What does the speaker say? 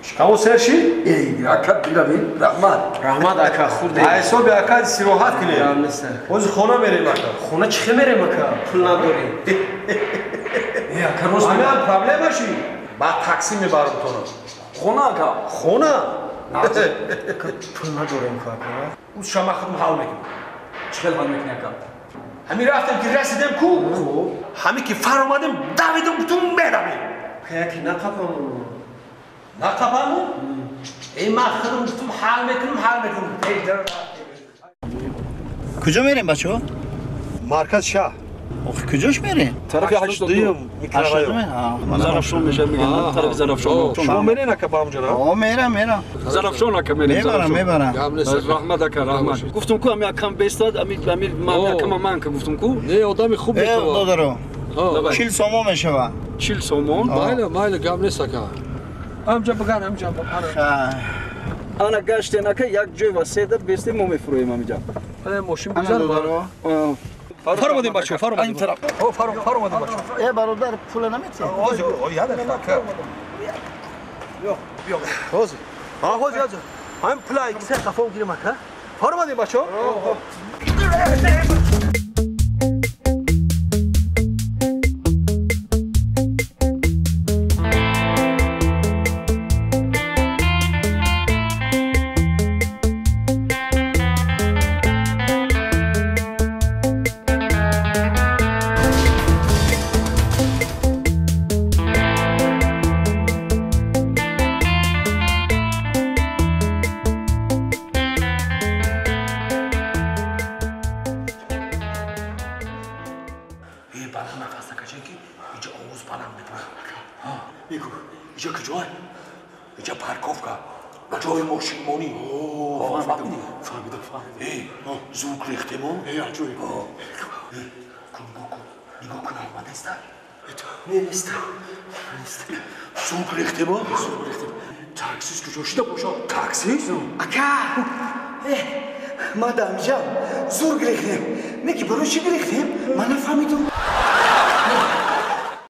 Шикамо сер шид? Эй, ака биравем, раҳмат. Раҳмат ака, хурде. Ҳисоби ака истироҳат кунем. Ҳозир хона мерем ака. Хона чӣ хел мерем ака? Пул надорем. Э, ака рост мегӯяд. Проблема шид? Ба такси мебарам тона. Хона ака? Хона. Пул надорем ку ака. Уз шама худам ҳал мекунам. Чӣ хел ҳал мекунӣ ака? Ҳамин рафтем ки расидем ку? Ҳамин ки фаромадем, давидем, бутун меравем. Яке нақапамон. Нақапамон? Эй, ман худам бутун ҳал мекунам, ҳал мекунам. Куҷо мерем бачаҳо? Марказ шаҳр. Охи куҷош мерем? Тарафи 82 микрорайон. Зарафшон мешавад мегӯянд, тарафи Зарафшон. Шумо мерен ака ба ҳамҷо? О, мерам, мерам. Зарафшон ака мерем. Мебарам, мебарам. Раҳмат ака, раҳмат. Гуфтум ку ами акам бестад, ами ами ман акама ман ка гуфтум ку. Не, одами хуб метавад. Э, додаро. 40 сомон мешавад. 40 сомон? Майла, майла, гап нест ака. Ҳамҷа бигар, ҳамҷа. Ана гаштен ака, як ҷой васеъ бестем, мо мефурӯем ҳамиҷа. Мошин бигзар. Фаромадем бачаҳо, фаромадем. Фаромадем бачаҳо. Э, бародар, пула наметиҳӣ? Ҳозир, я дақиқа ака. Биё, биё. Ҳозир. Ҳа, ҳозир, ҳозир. Ҳамин пула киса қафом гирем ака. Фаромадем бачаҳо. Мадам ҷан, зур гирехтем. Не ки барои чӣ гирехтем? Ман нафаҳмидум.